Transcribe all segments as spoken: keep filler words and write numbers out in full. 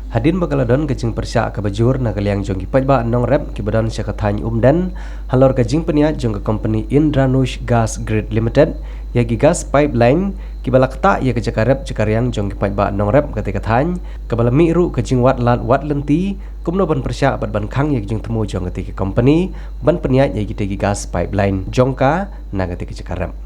Hadien ba ka la don ka jingpyrshah kaba jur na ka liang jong ki paidbah nongrep kiba don sha ka thaiñ Umden halor ka jingpynïaid jong ka kompani Indranush Gas Grid Limited ïa ki gas pipeline kiba la ktah ïa ka jaka rep jaka riang jong ki paidbah nongrep katei ka thaiñ, kaba la mih ruh ka jingwad lad wad lynti kumno ban pyrshah bad ban khang ïa ka jingthmu jong katei ka kompani ban pynïaid ïa kitei ki gas pipeline jong ka na katei ka jaka rep.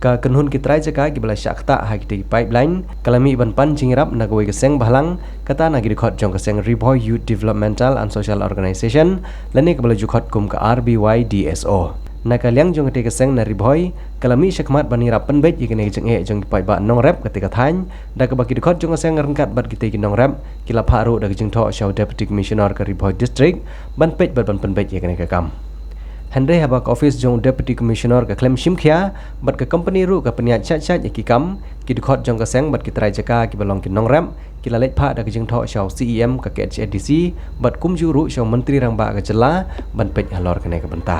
Ka kynhun ki trai jaka kiba la shah ktah ha kitei ki pipeline ka la mih ban pan jingïarap na kawei ka seng bhalang, kata na ki dkhot jong ka seng Ri Bhoi Youth Developmental and Social Organization, lane kaba la ju khot kum ka R B Y D S O. Na ka liang jong katei ka seng na Ri Bhoi ka la mih shakhmat ban ïarap pynbeit ïa kane ka jingeh jong ki paidbah nongrep katei ka thaiñ, da kaba ki dkhot jong ka seng ryngkat bad kitei ki nongrep ki la phah ruh da ka jingthoh sha u Deputy Commissioner ka Ri Bhoi District ban peit bad ban pynbeit ïa kane ka kam. Hynrei haba ka office jong u Deputy Commissioner ka khlem shim khia bad ka kompani ruh ka pynïaid shait shait ïa ki kam, ki dkhot jong ka seng bad ki trai jaka kiba long ki nongrep ki la leit phah da ka jingthoh sha u C E M ka K H A D C bad kumjuh ruh sha u Myntri Rangbah ka jylla ban peit halor kane ka bynta.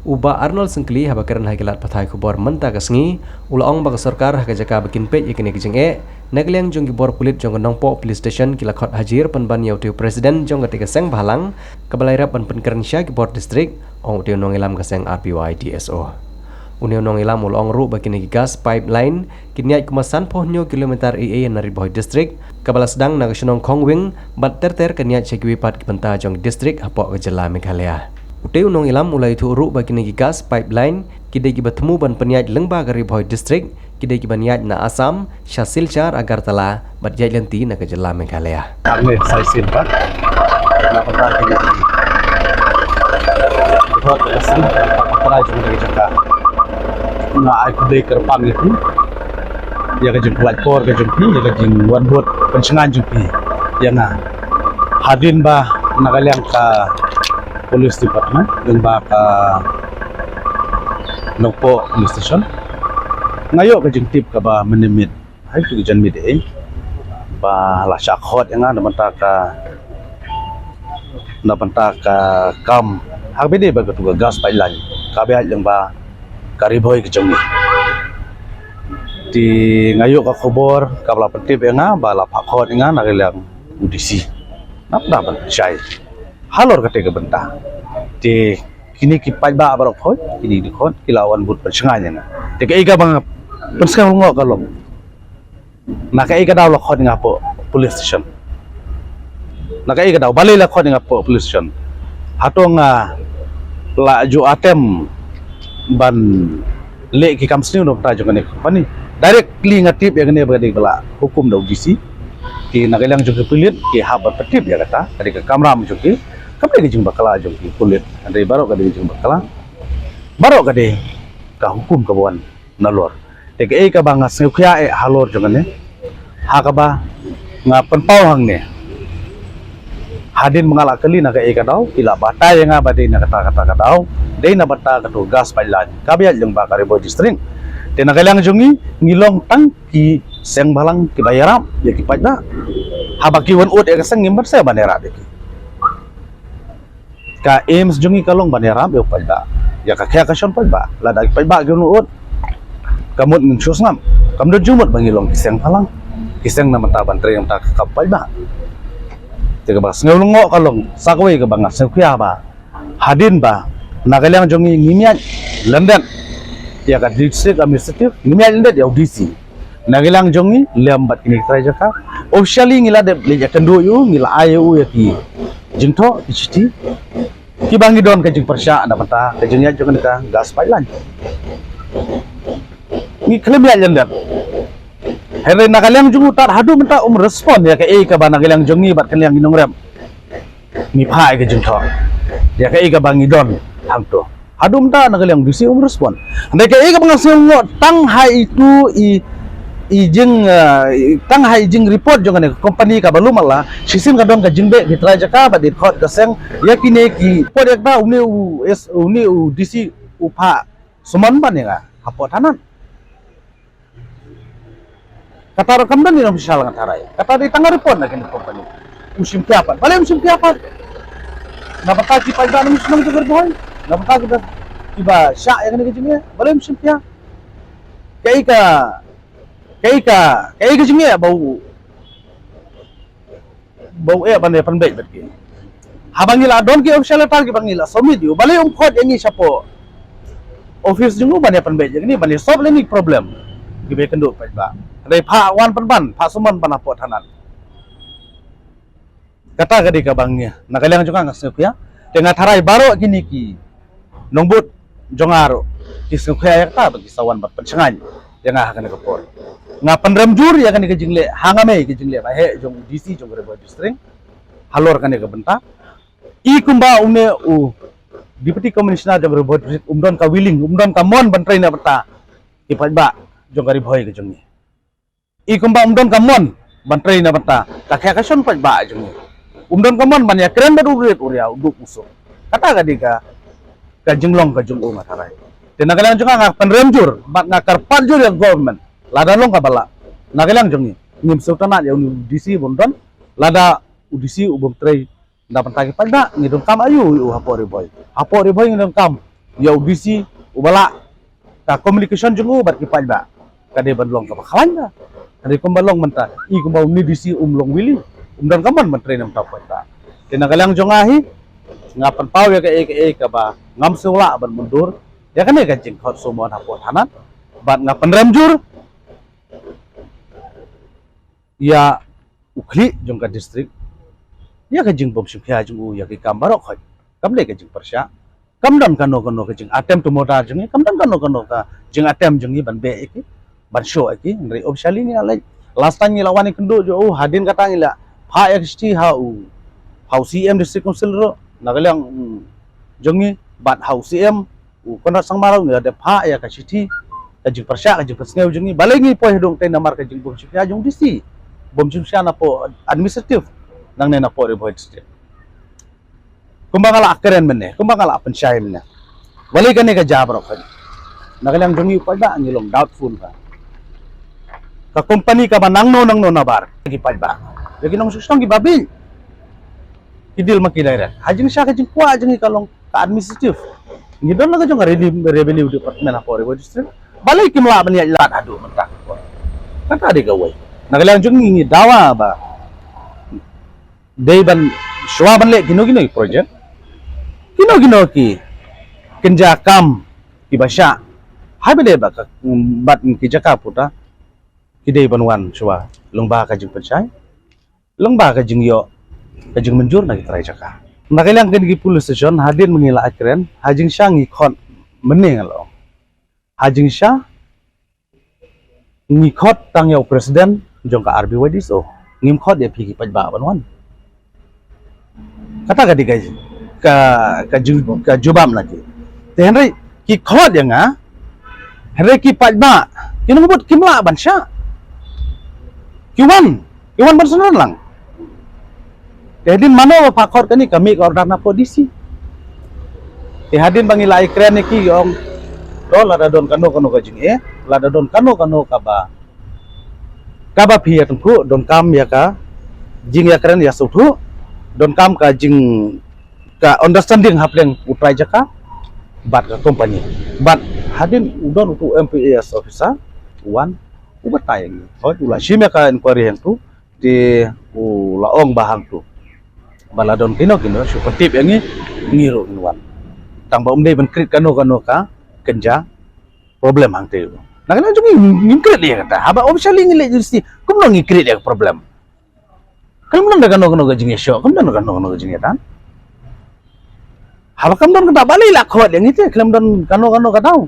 U Bah Arnold Syngkli haba kren ha ki lad pathai khubor mynta ka sngi u la ong ba ka sorkar ha ka jaka ba kin peit ïa kane ka jingeh, na ka liang jong ki bor pulit jong ka Nongpoh Police Station ki la khot hajir pynban ïa utei u president jong katei ka seng bhalang kaba la ïarap ban pynkren sha ki bor district, ong utei u nongïalam ka seng R B Y D S O. Une u nongïalam u la ong ruh ba kine ki gas pipeline kin ïaid kumba sanphew hynñiew kilometer ei ei na Ri Bhoi District, kaba la sdang na ka shnong Khongwing bad ter ter kan ïaid sha kiwei pat ki bynta jong ki district hapoh ka jylla Meghalaya. Utei u nongïalam u la ïathuh ruh ba kine ki gas pipeline ki dei kiba thmu ban pynïaid lyngba ka Ri Bhoi District, ki dei kiban ïaid na Assam sha Silchar, Agartala bad ïaid lynti na ka jylla Meghalaya. Hangne sa shisien pat na bynta kine ki dkhot ka seng, ka trai jong ka jaka, nga ai khublei kyrpang ïa phi ïa ka jingpynlait por ka jong phi, ïa ka jingwan bud pynshngaiñ jong phi ïa nga. Hadien ba na ka liang ka police department lyngba ka Nongpoh Police Station nga ïoh ka jingtip kaba mynmiet ha katu ka janmiet eh ba la shah khot ïa nga na bynta ka, na bynta ka kam ha kaba ïadei bad katu ka gas pipeline kaba ïaid lyngba ka Ri Bhoi ka jong ngi. Te nga ïoh ka khubor kaba la pyntip ïa nga ba la phah khot ïa nga na ka liang u D C na bynta ban shai halor katei ka bynta. Te kine ki paidbah baroh khoit, kine ki dkhot ki la wan bud pynshngaiñ ïa nga. Te kaei kaba nga pynsngew lyngngoh ka long, na kaei ka daw la khot ïa nga hapoh police station? Na kaei ka daw balei la khot ïa nga hapoh police station? Hato nga la ju attempt ban leh ki kam sniew na bynta jong kane ka company? Directly nga tip ïa kane ba ka dei ba la hukum da u D C. Te na ka liang jong ki pulit ki hap ban pyntip ïa kata, ka dei ka kamram jong ki, kam dei ka jingbakla jong ki pulit, hynrei baroh ka dei ka jingbakla, baroh ka dei ka hukum kaba wan nalor. Te kaei kaba nga sngewkhia eh halor jong kane, ha kaba nga pynpaw hangne, hadien ba nga la kylli na kaei ka daw, ki la batai ïa nga ba dei na kata kata ka daw, dei na bynta katu gas pipeline kaba ïaid lyngba ka Ri Bhoi District. Te na ka liang jong ngi, ngi long tang ki seng bhalang kiba ïarap ïa ki paidbah. Haba ki wan ud ïa ka seng, ngim banse ban ïarap ïa ki. Ka aims jong ngi ka long ban ïarap ïa u paidbah, ïa ka khiah ka shon paidbah. Lada ki paidbah ki wan ud, ka mut ngin shu sngap. Kam don jingmut ba ngi long ki seng bhalang, ki seng na bynta ban trei na bynta ka kam paidbah. Te kaba sngewlyngngoh ka long, sa kawei kaba nga sngewkhia ba hadien ba na ka liang jong ngi ngim ïaid lyndet ïa ka District Administrative, ngim ïaid lyndet ïa u D C. Na ka liang jong ngi lem bad kine ki trai jaka, officially ngi la dep leit ïakynduh ïa u, ngi la ai ïa u ïa ki jingthoh ki shithi kiba ngi don ka jingpyrshah na bynta ka jingïaid jong kane ka gas pipeline. Ngi khlem ïaid lyndet. Hynrei na ka liang jong u tad haduh mynta um respond ïa kaei kaba na ka liang jong ngi bad ka liang ki nongrep ngi phah ïa ka jingthoh ïa kaei kaba ngi don hangto. Haduh mynta na ka liang D C um respond. Hynrei kaei kaba nga sngewlyngngoh, tang ha itu i, i jing, eh, i, tang ha i jing report jong kane ka company kaba lum ala, shisien ka don ka jingbeh ki trai jaka bad ki dkhot ka seng ïa kine ki report ïa kata, une u, une u D C u phah summon ban ïa nga hapoh thanat. Kata ruh kam don ïa u official nga tharai. Kata dei tang report na kane ka company. Um shim khia pat. Balei um shim khia pat? Na bynta ki paidbah na shnong jong ka Ri Bhoi, na bynta kiba, kiba shah ïa kane ka jingeh. Balei um shim khia? Kaei ka, kaei ka, kaei ka jingeh ba u Ba u eh ban ïa pynbeit bad ki. Haba ngi la don ki official letter kiba ngi la submit ïa u, balei um khot ïa ngi shapoh office jong u ban ïa pynbeit ïa kine, ban ïa solve ïa kine ki problem kiba ïakynduh paidbah. Hynrei phah wan pynban, phah summon ban hapoh thanat. Kata ka dei kaba ngi, na ka liang jong nga nga sngewkhia. Te nga tharai baroh kine ki nongbud jong nga ruh ki sngewkhia ïa kata ba ki sa wan ban pynshngaiñ ïa nga ha kane ka por. Nga pynrem jur ïa kane ka jingleh, ha nga mei ka jingleh ba heh jong u D C jong ka Ri Bhoi District halor kane ka bynta. I kumba une u Deputy Commissioner jong ka Ri Bhoi District um don ka willing, um don ka mon ban trei na bynta ki paidbah jong ka Ri Bhoi ka jong ngi. I kumba um don ka mon ban trei na bynta ka khe ka shon paidbah jong ngi. Um don ka mon ban ïakren bad u rit u riaw, u duk u suk. Kata ka dei ka, ka jinglong ka jong u, nga tharai. Te na ka liang jong nga nga pynrem jur bad nga kyrpad jur ïa ka government, lada long kaba lah, na ka liang jong ngi ngim sngewtynnat ïa une u D C ba un don, lada u D C u bym trei na bynta ki paidbah, ngi donkam aïu ïa u hapoh Ri Bhoi? Hapoh Ri Bhoi ngi donkam ïa u D C uba lah. Ka communication jong u bad ki paidbah ka dei ban long kaba khlaiñ ba. Hynrei kumba long mynta, i kumba une u D C um long willing, um don ka mon ban trei na bynta ki paidbah. Te na ka liang jong nga hi, nga pynpaw ïa kaei kaei kaba ngam sngewlah ban mundur ïa kane ka jingkhot summon hapoh thanat. Bad nga pynrem jur ïa u khlieh jong ka district ïa ka jingbym shim khia jong u ïa ki kam baroh khoit. Kam dei ka jingpyrshah, kam don kano kano ka jing attempt to murder jong ngi, kam don kano kano ka jing attempt jong ngi ban beh ïa ki, ban shoh ïa ki. Hynrei officially ngi la leit, last time ngi la wan ïakynduh jong u, hadien kata ngi la phah ïa ka shithi ha u, ha u C M District Council ruh, na ka liang, mm, jong ngi, bad ha u C M u Conrad Sangma ruh ngi la dep phah ïa ka shithi, ka jingpyrshah, ka jingpynsngew jong ngi. Balei ngi poi haduh tei? Namar ka jingbym shim khia jong u D C, bym shim khia napoh administrative, nangne napoh Ri Bhoi District. Kumba nga la kren mynne, kumba nga la pynshai mynne, balei kane ka jia baroh kane? Na ka liang jong ngi u paidbah ngi long doubtful ba ka company kaba nangno nangno nabar ki paidbah, ïa ki nongshong shnong kiba bieit ki deal ma ki direct. Ha jingshisha ka jingkwah jong ngi ka long ka administrative. Ngi don la ka jong ka Revenue, Revenue Department hapoh Ri Bhoi District. Balei kim lah ban ïaid lad haduh mynta? Kata dei kawei. Na ka liang jong ngi ngi dawa ba dei ban, shuwa ban leh kino kino ki project, kino kino ki kynja kam kiba shah, haba dei bad ka, bad ki jaka puta, ki dei ban wan shuwa lyngba ka jingpynshai, lyngba ka jingïoh ka jingmynjur na ki trai jaka. Na ka liang kine ki police station, hadien ba ngi la kren, ha jingshisha ngi khot mynne nga la ong. Ha jingshisha ngi khot tang ïa u president jong ka R B Y D S O. Ngim khot ïa phi ki paidbah ban wan. Kata ka dei ka, ka, ka ju-, ka jubab na ki. Te hynrei ki khot ïa nga, hynrei ki paidbah, ki nongbud kim lah ban shah. Ki wan, ki wan ban synran lang. Te hadien mano ba phah khot kane, ka mih ka order napoh D C. Te hadien ba ngi la ïakren ïa ki, ki ong, to lada don kano kano ka jingeh, lada don kano kano kaba, kaba phi ïa tyngkhuh, donkam ïa ka jingïakren ïasngewthuh, donkam ka jing, ka understanding hapdeng u trai jaka bad ka company. Bad hadien u don uto u M P A S officer u wan, u batai ïa ngi. Hooid, u la shim ïa ka inquiry hangto, te u la ong ba hangto ba la don kino kino shu pyntip ïa ngi, ngi ruh ngin wan. Tang ba um dei ban create kano kano ka kynja problem hangtei. Na ka liang jong ngi ngim create ïa kata. Haba officially ngi leit university, kumno ngi create ïa ka problem? Khlem don da kano kano ka jingïashoh, khlem don da kano kano ka jingïadan. Haba kam don kata, balei la khot ïa ngi te, khlem don kano kano ka daw?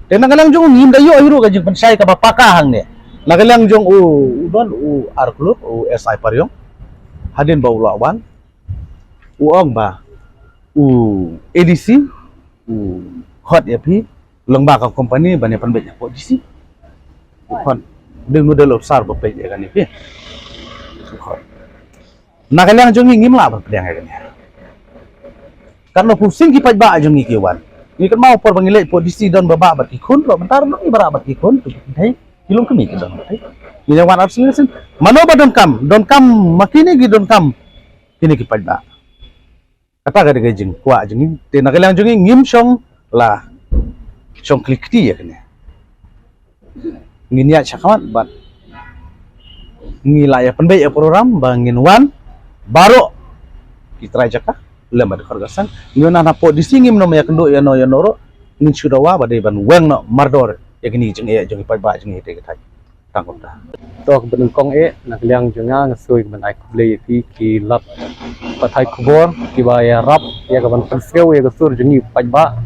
Te na ka liang jong ngi ngim da ïoh hi ruh ka jingpynshai kaba paka hangne. Na ka liang jong u, u don u Arklur, u S I Pariong, hadien ba u la wan, u ong ba u A D C u khot ïa phi lyngba ka company ban ïa pynbeit hapoh D C. U khot, dei nodal officer ba peit ïa kane phi. U khot. Na ka liang jong ngi ngim lah ban pdiang ïa kane. Katno phew sien ki paidbah jong ngi ki wan. Ngi kynmaw por ba ngi leit hapoh D C don ba bah bad ki khun, ruh mynta ruh ngi ba rah bad ki khun, tu ki thei, ki longkmie ki don ba thei. Ngi ïa wan ar sien sien. Mano ba donkam, donkam ma kine ki donkam kine ki paidbah. Kata ka dei ka jingkwah jong ngi. Te na ka liang jong ngi ngim shong la shong khlieh kti ïa kane. Ngin ïaid shakhmat bad ngi la ïa pynbeit ïa program ba ngin wan baroh ki trai jaka lem bad khor ka seng. Ngi na na po di si ngim no ïa kynduh ïa no ïa no ruh, ngin shu dawa ba dei ban weng noh mardor ïa kini ki jingeh jong ki paidbah jong ngi te ka thai. Tang kumta. To ka banyngkong eh, na ka liang jong nga nga sngewbha ban ai khublei ïa phi ki lad pathai khubor kiba ïarap ïa ka ban pynsngew ïa ka sur jong ngi paidbah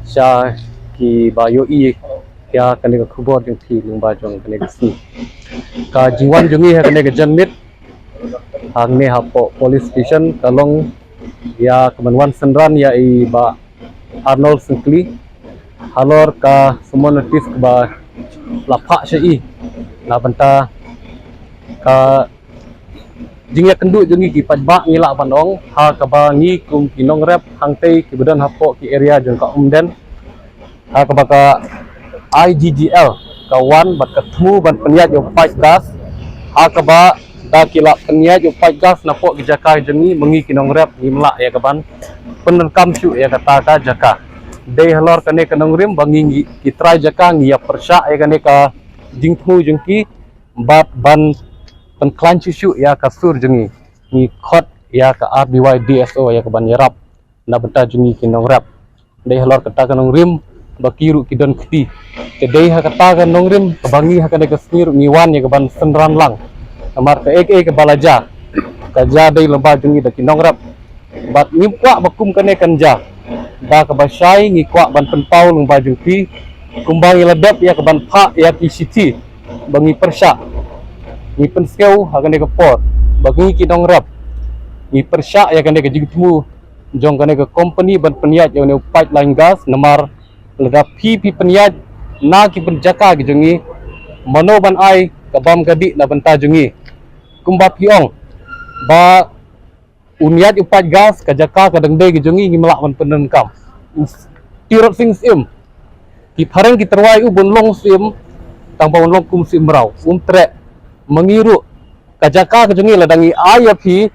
sha kiba ïohi ïa kane ka khubor jong phi lyngba jong kane ka sngi. Ka jingwan jong ngi ha kane ka janmiet hangne hapoh police station ka long ïa ka ban wan synran ïa i Bah Arnold Syngkli halor ka summon notice kaba la phah sha i na bynta ka jingïakynduh jong ngi ki paidbah, ngi lah ban ong ha kaba ngi kum ki nongrep hangtei kiba don hapoh ki area jong ka Umden, ha kaba ka I G G L ka wan bad ka thmu ban pynïaid ïa u paip gas, ha kaba da ki la pynïaid ïa u paip gas napoh ki jaka jong ngi, ma ngi ki nongrep ngim lah ïa ka ban pyndonkam shuh ïa kata ka jaka. Dei halor kane ka nongrim ba ngi, ngi ki trai jaka ngi ïa pyrshah ïa kane ka jingthmu jong ki bad ban pynkhlaiñ shuh shuh ïa ka sur jong ngi. Ngi khot ïa ka R B Y D S O ïa ka ban ïarap na bynta jong ngi ki nongrep. Dei halor kata ka nongrim ba ki ruh ki don kti. Te dei ha kata ka nongrim kaba ngi ha kane ka sngi ruh ngi wan ïa ka ban synran lang. Namar kaei kaei kaba la jia, ka jia dei lyngba jong ngi da ki nongrep. Bad ngim kwah ba kum kane kan jia. Da kaba shai ngi kwah ban pynpaw lyngba jong phi kumba ngi la dep ïa ka ban phah ïa ki shithi ba ngi pyrshah, ngi pynsngew ha kane ka por ba ngi ki nongrep ngi pyrshah ïa kane ka jingthmu jong kane ka company ban pynïaid ïa une u pipeline gas. Namar lada phi, phi pynïaid na ki pynjaka ki jong ngi, mano ban ai ka bam ka dih na bynta jong ngi? Kumba phi ong ba un ïaid u paip gas, ka jaka ka dang dei ka jong ngi, ngim lah ban pyndonkam. Tirot sing syiem, ki phareng ki tyrwa ïa u ban long syiem, tang ba un long kum syiem mraw, un treh. Ma ngi ruh, ka jaka ka jong ngi lada ngi ai ïa phi,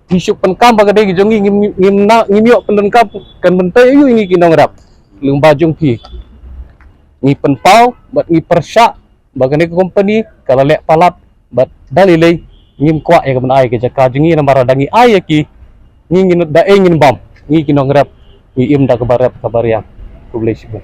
phi shu pynkam ba ka dei ka jong ngi, ngim, ngim na, ngim ïoh pyndonkam. Kan ban tei aïu ïa ngi ki nongrep? Lyngba jong phi ngi pynpaw bad ngi pyrshah ba kane ka company ka la leh palat bad da lei lei ngim kwah ïa ka ban ai ka jaka jong ngi. Namar da ngi ai ïa ki, ngi, ngin da ei ngin bam, ngi ki nongrep ngi im da kaba rep kaba riang. Khublei shibun.